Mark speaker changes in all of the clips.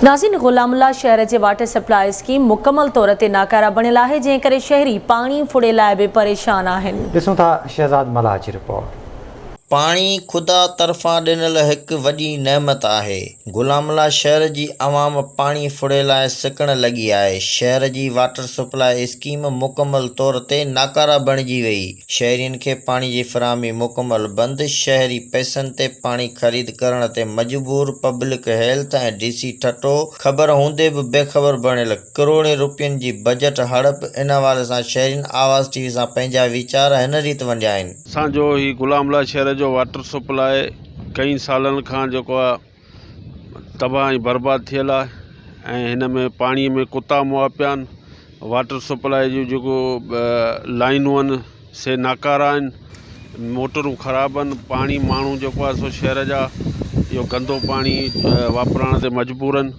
Speaker 1: ناظرين غلام الله شهر جي واٽر سپلاء اسڪيم مڪمل طور تي ناڪاره بڻيل آهي جنهن ڪري شهري پاڻي ڦڙي لاء به پريشان آهن.
Speaker 2: ڏسون ٿا شهزاد ملاح جي رپورٽ.
Speaker 3: پاڻي خدا طرفان ڏنل هڪ وڏي نعمت آهي. غلام الله شهر جي عوام پاڻي ڦڙي لاء سڪڻ لڳي آهي. شهر جي واٽر سپلاء اسڪيم مڪمل طور تي ناڪاره بڻجي وئي. شهرين کي پاڻي جي فراهمي مڪمل بند، شهري پئسن تي پاڻي خريد ڪرڻ تي مجبور، public health ۽ D C Thatta خبر هوندي به بي خبر بڻيل، ڪروڙين روپين جي بجيٽ هڙپ، ان حوالي سان شهرين آواز ٽي وي سان پنهنجا ويچار هن ريت ونڊيا آهن.
Speaker 4: اسان جو هي غلام الله شهر جو واٽر سپلاء ڪئين سالن کان جيڪو آهي تباهه ۽ برباد ٿيل آهي ۽ هن ۾ پاڻي ۾ ڪتا مئا پيا آهن واٽر سپلاء جون جيڪو لائنون آهن سي ناڪارا آهن موٽرون خراب آهن پاڻي ماڻهو جيڪو آهي سو شهر جا اهو گندو پاڻي واپرائڻ تي مجبور آهن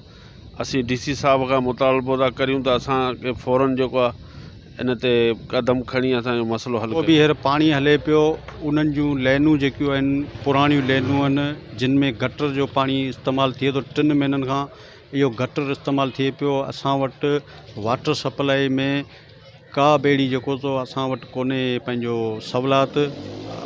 Speaker 4: اسين ڊي سي صاحب کان مطالبو ٿا ڪريون ته اسانکي فورن جيڪو آهي ان تي قدم کڻي اسان جو مسئلو حل
Speaker 5: ڪيو.
Speaker 4: ٻيهر
Speaker 5: پاڻي هلي پيو انهن جون لينون جيڪيون آهن پراڻيون لينون آهن جن ۾ گٽر جو پاڻي استعمال ٿئي ٿو ٽن مهينن کان اهو گٽر استعمال ٿئي پيو اسان وٽ واٽر سپلائي ۾ ڪا به اهڙي جيڪو سو اسان وٽ ڪونهي پنهنجو سهولت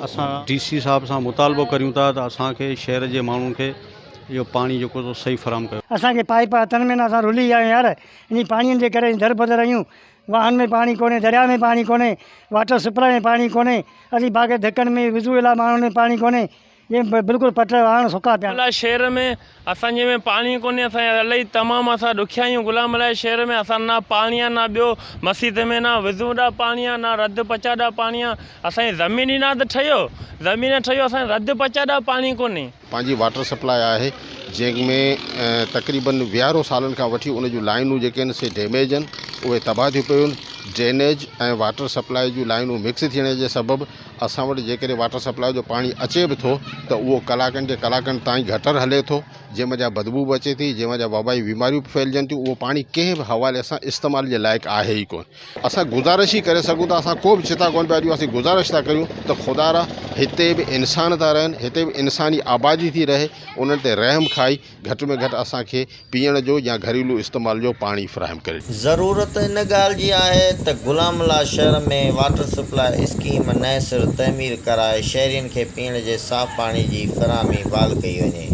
Speaker 5: اسان ڊي سي صاحب سان مطالبو ڪريون ٿا ته اسان کي شهر جي ماڻهن کي اهو پاڻي جيڪو سو صحيح فراهم ڪيو.
Speaker 6: اسان کي پائيپ هٿن ۾ نه اسان رلي ويا آهيون يار انهي پاڻي جي ڪري دربدر آهيون واهن ۾ پاڻي ڪونهي، درياء ۾ پاڻي ڪونهي، واٽر سپلاء ۾ پاڻي ڪونهي، اسين باقي ڌڪن ۾ وضوء لاء ماڻهن ۾ پاڻي ڪونهي، جي بلڪل پٽ واهڻ سڪا پيا آهن.
Speaker 7: الله شهر ۾ اسان جي ۾ پاڻي ڪونهي اسان جا الائي تمام اسان ڏکيا آهيون غلام الله شهر ۾ اسان نه پاڻي آهي نه ٻيو مسيت ۾ نه وضو ڏا پاڻي آهي نه رڌ پچا ڏا پاڻي آهي اسان جي زمين ئي نه ته ٺهيو زمين ٺهيو اسان جي رڌ پچا ڏا پاڻي ڪونهي.
Speaker 8: پنهنجي واٽر سپلاء آهي جنهن ۾ تقريبن ويهارو سالن کان وٺي ان جون لائنون جيڪي آهن سي ڊيميج آهن اهي تباهه ٿيون پيون آهن ڊرينيج ۽ واٽر سپلاء جون لائنون مڪس ٿيڻ جي سبب اسان وٽ جيڪڏهن واٽر سپلاء جو پاڻي اچي به ٿو ته اهو ڪلاڪن جي ڪلاڪن تائين گٽر هلي ٿو جنهن منجهان بدبو به اچي ٿي جنهن منجهان وبائي بيماريون به ڦهلجن ٿيون اهو پاڻي ڪنهن به حوالي سان استعمال جي لائق آهي ئي ڪونه. اسان گذارش ئي ڪري سگهون ٿا اسان ڪو به چتا ڪونه پيا ڏيون اسين گذارش ٿا ڪريون ته خدارا هتي به انسان ٿا رهن هتي به انساني آبادي ٿي رهي انهن تي رحم کائي گهٽ ۾ گهٽ اسان کي پيئڻ جو يا گهريلو استعمال جو پاڻي فراهم ڪري ڏيو.
Speaker 3: ضرورت ان ڳالهه جي آهي ته غلام الله شهر ۾ واٽر سپلاء اسڪيم نئين سر تعمير ڪرائي شهرين کي پيئڻ جي صاف پاڻي جي فراهمي بحال ڪئي وڃي.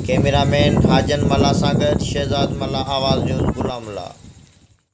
Speaker 3: ڪئميرا مين حاجن ملاح سان گڏ شهزاد ملاح آواز نيوز غلام الله.